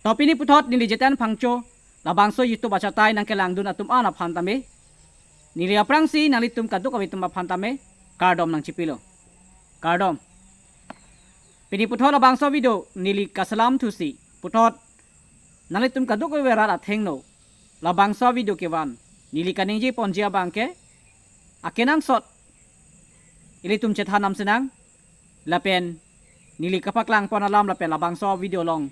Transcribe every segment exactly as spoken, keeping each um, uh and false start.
To pini puthot neli Jiten Phangcho, labangso YouTube achatai nangkelangdun atum an aphan tame, neli aphrangsi nanglitum kadokave atum aphan tame kardom nangchipilo. Kardom. Pini puthot labangso video neli kaselam thusi puthot nanglitum kadokave rat athengno labangso video kevan neli kaningje ponji abangke akenangsot ilitum chethan nam sinang lapen neli kapaklang pon alam lapen labangso video along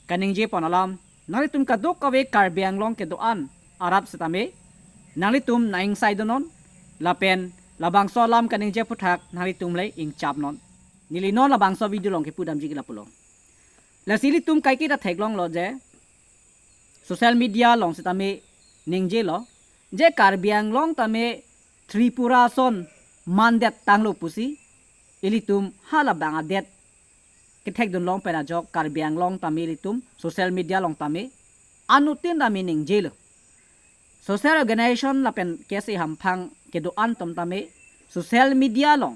kaningje pon alam, nanglitum kadokave Karbi Anglong kedo-an arat setame nanglitum nang-ingsaidunnon lapen labangso alam kaningje aphuthak nanglitum le ingchapnon. Neli non labangso video along kepudamji ke lapulo. Lasi ilitum kaiketa theklonglo je social media along setame ningjelo je Karbi Anglong tame Tripura ason mandet tanglo pusi ilitum halabang adet kethekdun long pen ajok Karbi Anglong tame ilitum social media along tame anuttin tame ningjelo. Social organization lapen kesi hamphang kedo-an atum tame social media along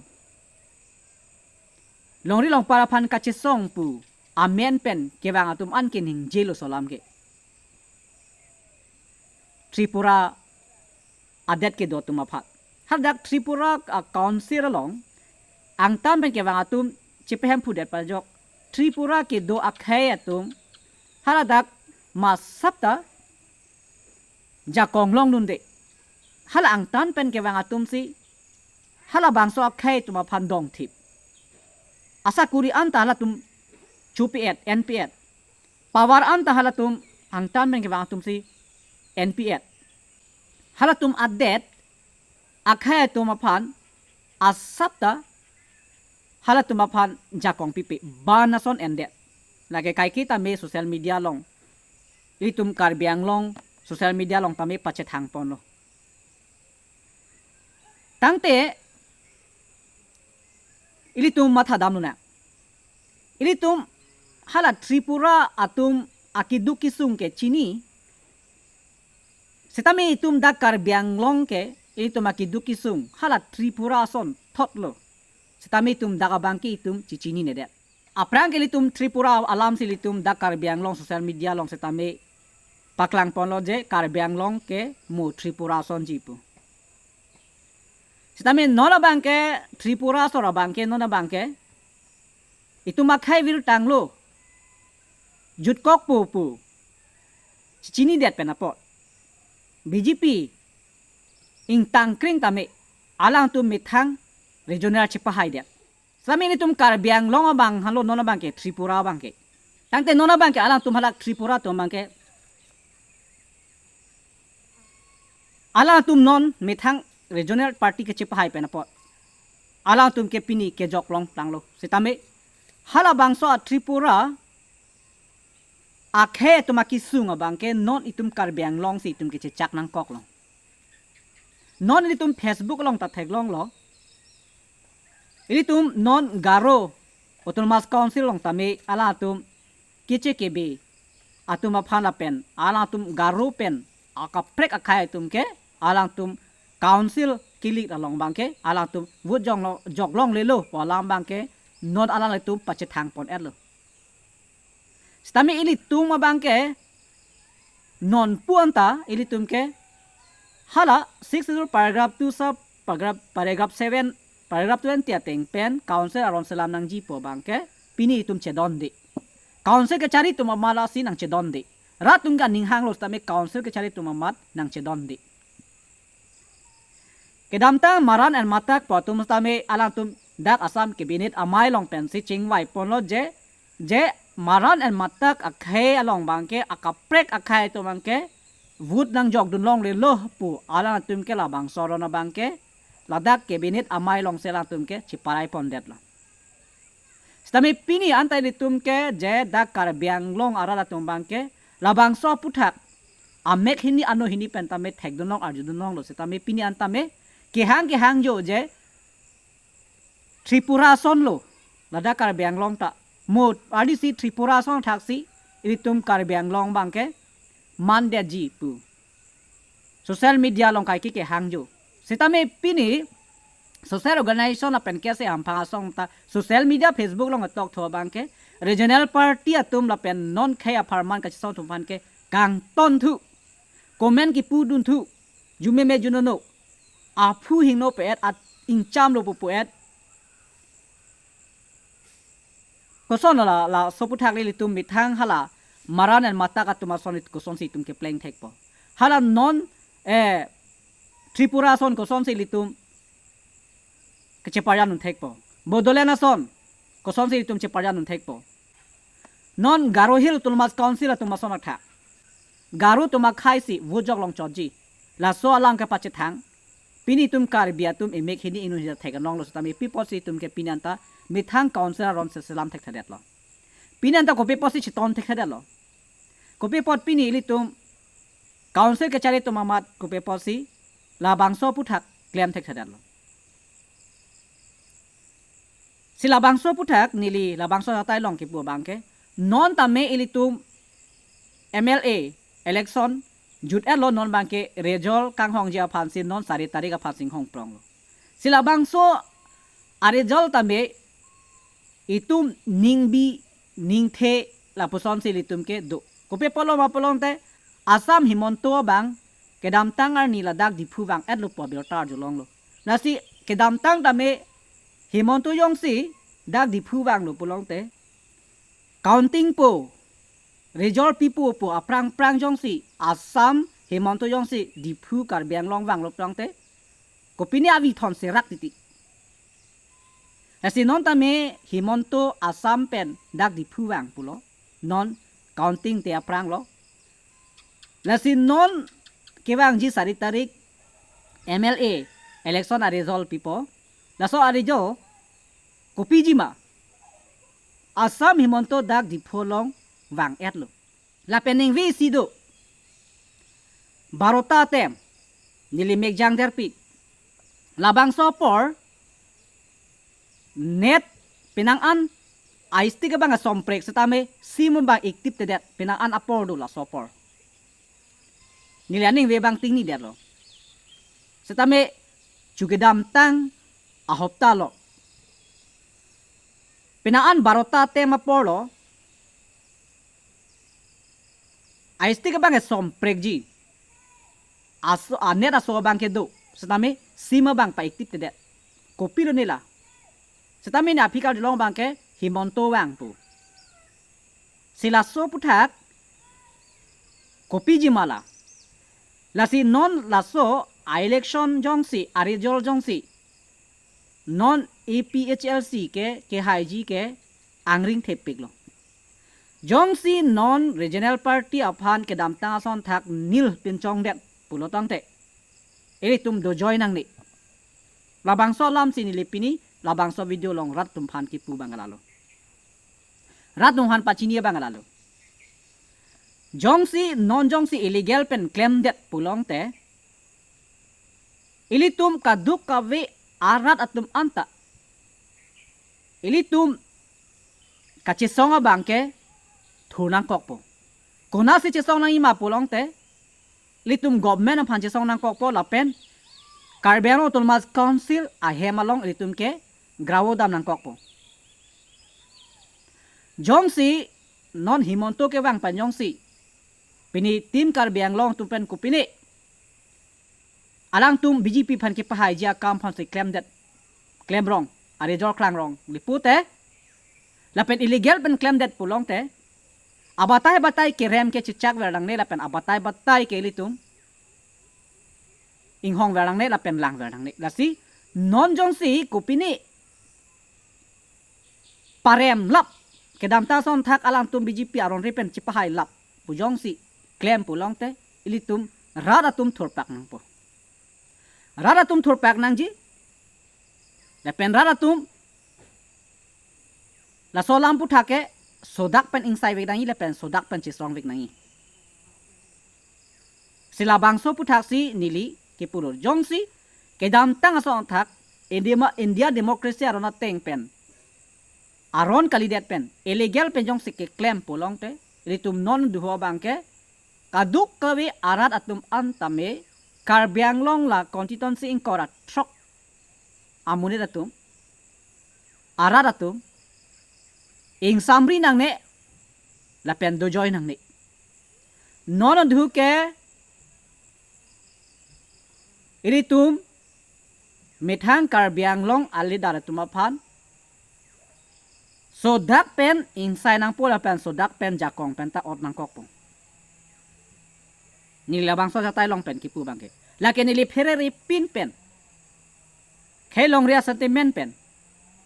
longri longpar aphan kachesong pu amen pen kevang atum an ke ningjelo laso alam ke. Tripura adet kedo atum aphan. Hadak Tripura a council along angtan pen kevang atum chepehemphudet pajok. Tripura kedo akhei atum haladak masapta jakong longdunde. Hala angtan pen kevang atumsi halabangso akhei atum aphan dongthip. Asakuri anta halatum chupi-et, enpi-et. Power anta halatum angtan pen kevang atumsi enpi-et. Halatum adet akhei atum aphan asapta halatum aphan jakong pipe, ban ason endet. Lake kaiketa me social media along, ilitum Karbi Anglong social media along tame pachethang ponlo. Tangte ilitum mathadamlonang. Ilitum hala Tripura atum akeduk kesung ke chini. Setame itum dak Karbi Anglong ke ilitum akeduk kesung hala Tripura ason thotlo. Setame itum dak abangke itum chechininedet. Aphrang ke ilitum Tripura alamsi ilitum dak Karbi Anglong social media along setame paklang ponlo je Karbi Anglong ke mo Tripura asonji pu. Setame non abangke Tripura ason abangke non abangke itum akhei vir tanglo. Jutkokpo pu chechinidet pen apot B J P ingtangkring tame alangtum methang regional chepahaidet. Setame ilitum Karbi Anglong abang halo non abangke Tripura abangke. Tangte non abangke alangtum halak Tripura atum abangke alangtum non methang regional party kechepahai pen apot alangtum ke pini kejok longtanglo. Setame halabangso a Tripura akhei atum akesung abangke non itum Karbi Anglongsi itum kechechak nangkoklo. Non ilitum Facebook along ta theklonglo. Ilitum non Garo Autonomous Council along tame alangtum keche kebe atum aphan lapen alangtum Garo pen akaprek akhei atum ke alangtum council kilik along abangke alangtum vote jonglong, jok longlelo pu alam abangke non alanglitum pachethang pon-etlo. Setame ilitum abangke non pu anta ilitum ke hala Sixth Schedule paragraph two sub paragraph, paragraph seven, paragraph twenty ateng pen council aron selam nangji pu abangke pini itum chedonde. Council kachari atum amat lasi nangchedonde. Rat atum ke aning hanglo setame council kachari atum amat nangchedonde. Kedamtang Maran and Matak pu atum setame alangtum dak Assam Cabinet amei along pensi chingvai ponlo je, je Maran and Matak akhei along abangke akaprek akhei atum abangke vote nangjokdun longlelo pu alangtum ke labangso aron abangke ladak Cabinet amei alongsi alangtum ke cheparai pondetlo. Setame pini anta ilitum ke je dak Karbi Anglong arat atum abangke labangso aphuthak amek hini ano hini pen tame thekdun long arjudun longlo setame pini anta me kehang kehangjo je Tripura asonlo, ladak Karbi Anglong ta. Mo arnisi Tripura ason thaksi ilitum Karbi Anglong abangke mandetji pu social media along kaike kehangjo. Setame pini social organization lapen kesi hamphang asong ta social media, Facebook along atoktho abangke regional party atum lapen non khei apharman kachesong atum aphan ke kangtonthu, comment kipu dunthu, jumeme junono, aphu hingno pe-et, at ingchamlo pu pu-et. Koson la, laso aputhak ilitum methang hala maran and matak atum ason it kosonsi itum kepleng thekpo. Hala non, eh, Tripura ason kosonsi ilitum kecheparjan un thekpo. Bodoland ason kosonsi ilitum cheparjan un thekpo. Non Garo Hill Autonomous Council atum ason athak Garo atum akhei si vote jok longchotji. Laso alam kepachethang. Pini itum Karbi atum emek hini inut hini theklonglo setame pi apotsi itum ke pini anta methang council aron se selam thekthedetlo. Pini anta kopi apotsi cheton thekthedetlo. Kopi apot pini ilitum council kachari atum amat kopi apotsi labangso aputhak klem thekthedetlo. Si labangso aputhak neli labangso atai along kipu abangke, non tame ilitum M L A election jut-etlo, non abangke result kanghongji aphansi non sari tarik aphan chinghongpronglo. Si labangso a-result tame itum ningbi ningthe lapusonsi ilitum kedo. Kopi apotlo ma pulote Assam Himanta abang kedamtang arni ladak Diphu vang-etlo pu abirta arjulonglo. Lasi kedamtang tame Himanta jongsi dak Diphu vanglo pulote counting po, result pipo pu aphrang aphrang jongsi Assam Himanta jongsi Diphu Karbi Anglong vanglo pulote kopine avi thon serak titi. Lasi non tame Himanta Assam pen dak Diphu vang pulo. Non counting te aphranglo. Lasi non kevangji sari tarik M L A election a-result pipo. Laso a-result kopiji ma? Assam Himanta dak Diphu along vang-etlo. Lapen ningve isi do. Barota atem neli mek jangderpik. Labangso apor net penang an a-stick abang asomprek setame sim abang active tedet, penang an apor do laso apor. Neli aningve abang tingnidetlo. Setame chu kedamtang ahopta lo. Penang an barota atem apor lo. A-stick abang esomprekji. Aso, a-net aso abang kedo. Setame sim abang pa-active tedet. Kopilo nela. Setame ne aphi kardilong abangke Himanta vang pu. Si laso aputhak kopiji ma la? Lasi non laso a-election jongsi, a-result jongsi non A P H L C ke kehaiji ke angring thepiklo. Jongsi non regional party aphan kedamtang ason thak nil pinchongdet pulo tangte ilitum dojoi nangne. Labangso alamsi neli pini labangso video along rat atum aphan kipu abang lalo. Rat atum aphan pachini abang lalo. Jongsi non jongsi illegal pen klemdet pulote ilitum kadokave arat atum anta ilitum kachesong abangke thur nangkokpo. Konatsi chesong nangji ma pulote ilitum government aphan chesong nangkokpo lapen Karbi Anglong Autonomous Council ahem along ilitum ke grao dam nangkokpo. Jongsi non Himanta kevang pen jongsi pini Team Karbi Anglong atum pen kopine alangtum B J P aphan kepahaiji akam aphansi klemdet, klemrong, a-result klangrong li pute, lapen illegal pen klemdet pulote abatai batai kerem ke chechakver nangne lapen abatai batai ke ilitum inghongver nangne lapen langver nangne. Lasi non jongsi kopine paremlap, kedamtang ason thak alangtum B J P aron ri pen chepahailap pu jongsi klem pulote ilitum rat atum thurpak nangpo. Rat atum thurpak nangji. Lapen rat atum laso alam aputhak ke sodak pen ingsai vek nangji lapen sodak pen chesong vek nangji. Si labangso aputhak si neli kipu lo. Jongsi kedamtang ason thak India, India democracy aron ateng pen, aron kalidet pen illegal pen jongsi keklem pulote ilitum non duho abangke kadokave arat atum anta me Karbi Anglong la constituency ingkoi ra throk amonit atum, arat atum ingsamri nangne lapen dojoi nangne. Non adhu ke ilitum methang Karbi Anglong a-leader atum aphan sodak pen ingsai nangpo lapen sodak pen jakong pen ta ot nangkokpo. Neli labangso ajatai along pen kipu abangke, lake neli pherere pin pen, khei longri a-sentiment pen,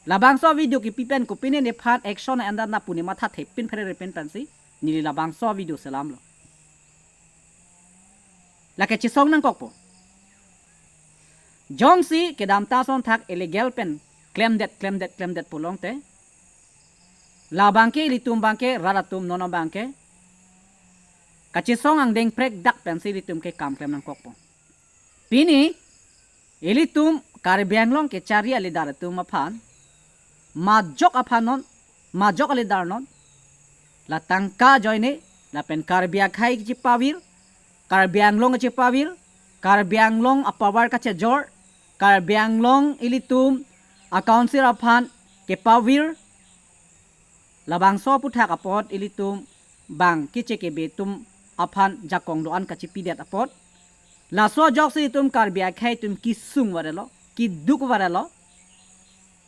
labangso video kipi pen kopine nephan action endat na pu ne mathathe pin pherere pin pensi neli labangso video selamlo. Lake chesong nangkokpo. Jongsi kedamtang asonthak illegal pen klemdet, klemdet, klemdet pulote, labangke ilitum abangke, rat atum non abangke kachesong angdeng prekdak pensi ilitum ke kam klem nangkokpo. Pini ilitum Karbi Anglong kechari a-leader atum aphan, majok aphan non, majok a-leader non, la tangka ajoine lapen Karbi akhei kachepavir, Karbi Anglong kachepavir, Karbi Anglong a-power kachejor, Karbi Anglong ilitum a-council aphan kepavir, labangso aphuthak apot ilitum bang keche kebe atum aphan jakong do-an kachepidet apot, laso ajoksi itum Karbi akhei atum kesung varelo, keduk varelo.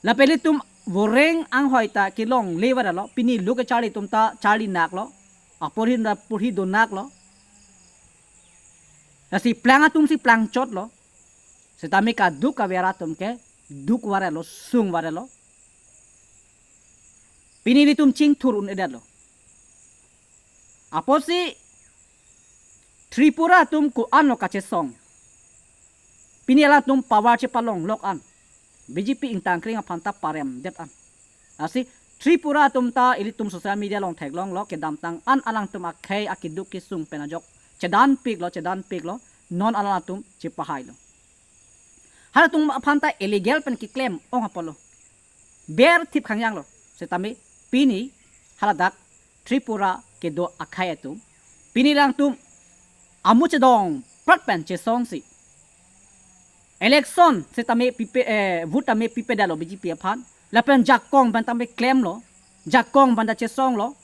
Lapen ilitum voreng anghoi ta kelongle varelo, pini lo kecharli atum ta charli naklo, aporhi ta porhi do naklo. Lasi plang atumsi plangchotlo. Setame kaduk kave arat atum ke duk varelo, sung varelo. Pini ilitum chingthur un-edetlo. Apotsi Tripura atum ko-anlo kachesong? Pini alangtum power chepalonglok an, B J P ingtangkring aphan ta paremdet an. Lasi Tripura atum ta ilitum social media along theklonglo, kedamtang an alangtum akhei akeduk kesung pen ajok chedanpiklo, chedanpiklo, non alangtum chepahailo. Halatum aphan ta illegal pen keklem ong apotlo. Ber thip khangjanglo. Setame pini haladak Tripura kedo akhei atum, pini alangtum amu chedong prat pen chesongsi election setame pipe, eh, vote tame pipedetlo B J P aphan. Lapen jakong pen tame klemlo, jakong pen ta chesonglo.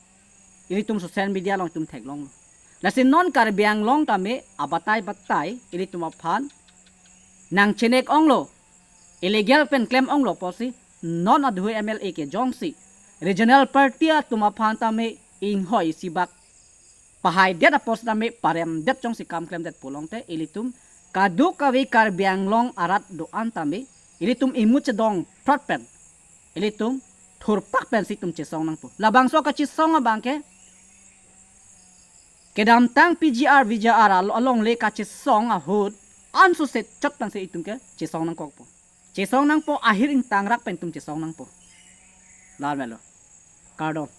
Ilitum social media along itum theklonglo. Lasi non Karbi Anglong tame abatai batai ilitum aphan nangchenek onglo, illegal pen klem onglo pusi, non adhui M L A ke jongsi regional party atum aphan tame inghoi isi bak pahaidet apot tame paremdet jongsi kam klemdet pulote, ilitum kaduk kave Karbi Anglong arat do-an tame ilitum imu chedong prat pen, ilitum thurpak pensi itum chesong nangpo. Labangso kachesong abangke kedamtang P G R, V G R alo alongle kachesong ahut ansu se chot pensi itum ke chesong nangkokpo. Chesong nangpo, ahir ingtangrak pen itum chesong nangpo. Lar melo. Kardom.